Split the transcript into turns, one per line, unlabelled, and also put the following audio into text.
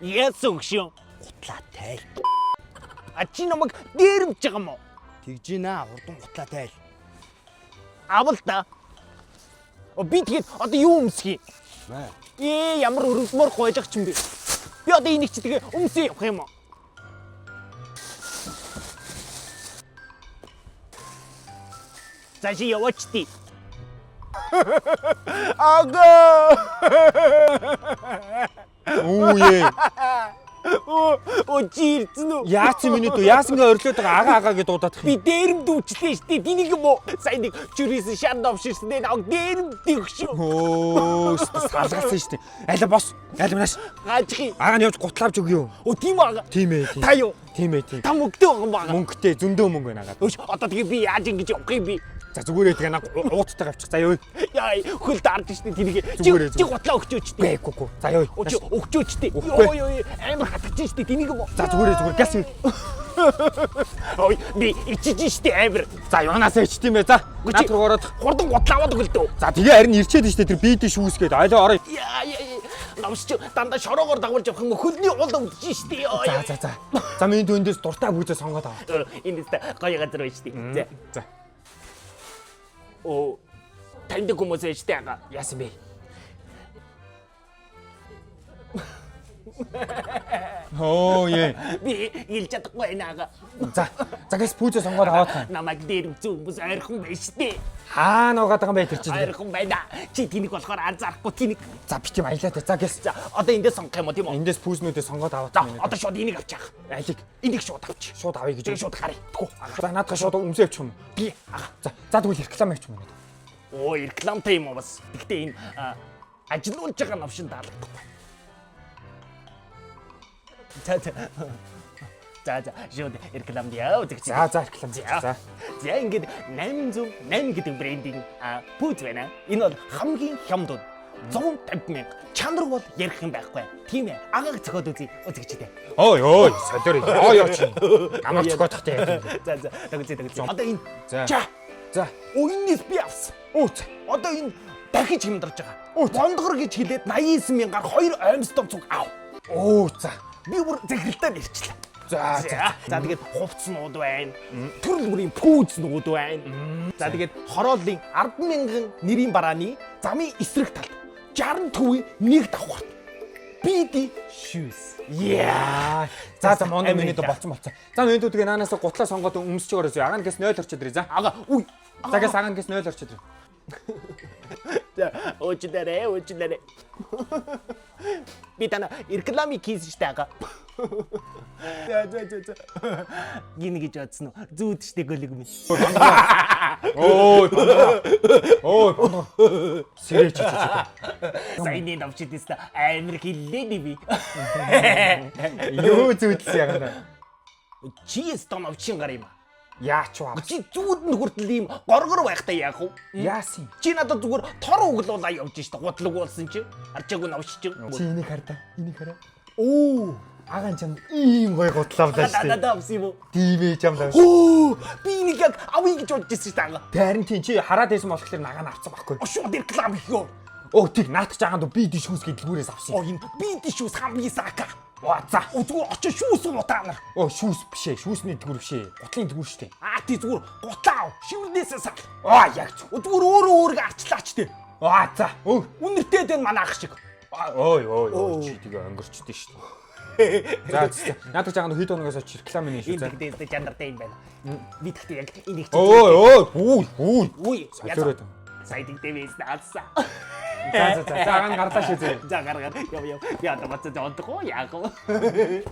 Яасан өгшөн.
Гутлаа тайл.
А чи намайг дээрэмж байгаа юм уу?
Тэгж гинэ хурдан гутлаа тайл.
Авал та. О би тэгээд одоо юу өмсөх юм?
Мэ.
Ээ ямар өрөвдмөр гойлох ч юм бэ? Би одоо энийг чи тэгээ өмсөө явах юм уу? За чи яваач тий. Ага.
Үу ээ.
Оо чи ирсэн үү?
Яац юм минь дүү? Яасан гээ орилоод байгаа ага ага гэж дуудах
Би
юм.
дээрэмд үчлээ штэ. Тэнийг юм уу? Сайн нэг чүрээс шан довширсэн дээ. Намайг дээрэмд өгшөө.
Өө салгалсан шүү дээ. Аля бос. Аля нааш.
Гаажих юм.
Ага нь явж гутлаавч өгөө.
Оо тийм ага.
Тийм ээ тийм.
Та юу?
Тийм ээ тийм.
Та мөнгөтэй байгаа юм байна.
Мөнгөтэй зөндөө мөнгө байна агаад.
Өш одоо тэгээ би яаж ингэж явах юм бэ?
За зүгээрээ тэгээ наа ууттайгаа авчих. За ёо.
Яа хөл дарж штэ тэрийг. Чи
Зүгээрээ,
чи гутлаа өгчөөч тий.
Үгүй үгүй. За ёо.
Оо чи өгчөөч тий.
Өгөхгүй.
Йоо ёо амар хатгаж штэ тэнийг юм уу?
За зүгээрээ зүгээр газ.
Ой би ичиж штэ амар.
За юунаасаа ичт юм бэ? За
Үгүй чи-
наад руу ороод.
Хурдан гутлаа аваад өгөл дөө.
За тэгээ харин ирчээд штэ тэр бидээ шүүс гээд алио орё.
Яа яа намсч дандаа шороогоор дагуулж явах юм уу? Хөлний уул өвдөж штэ. Ёо
За за за. За миний дүүндээс дуртай бүзээ сонгоод аваа.
Энд тест гоё газар байна штэ. За.
За.
Оо таньдаг хүмүүс байж штэ ага.
Яасан бэ? Оо е.
Би хэлж чадахгүй байна ага.
За. За гэс пүүзээ сонгоод аваад хаа.
Намайг дээр үзэн хүмүүс ойрхон байна штэ.
Хаана угаад байгаа юм бэ тэр чинь.
Ойрхон байна. Чи тэнийг болохоор анзаарахгүй тэнийг.
За би тийм аялаатай. За гэс.
За одоо эндээс сонгох юм уу тийм үү?
Эндээс пүүзнүүдээ сонгоод аваад
За
минь.
одоо шууд энийг авчих.
Алиг
Энийг шууд авчих.
шууд авъя гэж.
Тэгээ шууд харъя. Тэгүү. Ага.
За наадах шууд өмсөө явчих юм.
Би ага.
За за тэгвэл реклам явчих юм байна.
Оо рекламтай юм уу бас. Тэгтээ энэ ажилуулж байгаа новшин таалагдахгүй. За за. За за шууд рекламд яа үзэгч.
За за реклам.
За.
За.
За ингээд 808 гэдэг брендийн пүүз байна. Энэ бол хамгийн хямд үн. 150 мянга. Чанар бол ярих юм байхгүй. Тийм ээ. Агааг зөхиод үзье. Үзэгчтэй.
Ой ой солиор. Ёо ёо чи. Намайг зөхиодохтой яа юм.
За за төгсөө төгсөө. Одоо энэ
За.
За.
За.
Үүнээс би авсан.
Оо за.
Одоо энэ дахиж хямдарч байгаа.
Оо, за.
Бондгор гэж хэлээд 89 мянгаар хоёр оймстой цуг ав.
Оо за.
Би бүр захиралтай нэрчлээ.
За за.
За. За тэгээд хувцснууд байна. Төрөл бүрийн пүүзнүүд байна. За тэгээд хорооллын 100000 нэрийн барааны замын эсрэг талд 60 төвийн нэг давхарт. BD shoes.
Яа. За за моно
Амар
миний дөө
их.
болцсон болцсон. За миний дөө тэгээ наанаас гутлаа сонгоод өмсч өгөөрэй. Агаан гэс 0 орчод ирээ. За.
Ага үй.
За гэс агаан гэс 0 орчод ирээ.
За уучлаарай, уучлаарай. Би тана рекламыг хийсэн штэ ага. За за за за. Гин гэж бодсон уу? Зүүд штэ гөлөг минь.
Ой бондгор. Ой бондгор. Сэрээч чи чи.
Саяны навчид тест амар хиллээ би.
Юу зүйдэлсэн ягаан.
Чи өстө навчин гар юм аа.
Яач вэ?
Чи зүүд нь хүртэл ийм горгор байхтай яах вэ?
Яасан?
Чи надад зүгээр тор углуулаа явж штэ гутлаг болсон чи. Арчаагүй навч чи.
Чи энийг хар та. Энийг хараа.
Оо.
Агаан чам ийм гоё гутлаавлаа шүү дээ.
Надад авсан юм уу?
Тийм ээ чам лав.
Оо, би энийг яг авъя гэж бодож ирсэн штэ ага.
Харин тийм чи хараад байсан болохоор нагаа нь авцсан байхгүй.
Шууд реклам хийё.
Оо тийг наадах чи агаан дөө би диш хүүс гээд дэлгүүрээс авсан.
Оо энэ би шүүс хамгийн сака.
Оо за.
Оо зүгээр очиж шүүс утаа нар.
Оо шүүс биш ээ. Шүүсний дэлгүүр биш ээ. Гутлын дэлгүүр шүү дээ.
Аа тий зүгээр гутлаа ав. Шиврнээсээ сал.
Оо яг зү.
Оо зүгээр өөрөө өөрийгөө арчлаач тий.
Аа за. Өө.
Үнэртэй дэн манай ах шиг.
Ой ой ой чи тэгээ өнгөрчдөө шүү дээ. За за. Наадах чи агаан дөө хэд хоногоос очиж реклам ийнэ шүү.
Энэ
За.
тэгдээ чанартай юм байна. Би тэгтээ яг энийг чи.
Ой ой бүү бүү.
Үгүй.
Солиороод.
Сая тэгдээ байсан алсан.
За за за. За агаан гарлаа шүү зэ.
За гар гар яв яв. Би одоо бацаа зондох уу яах вэ?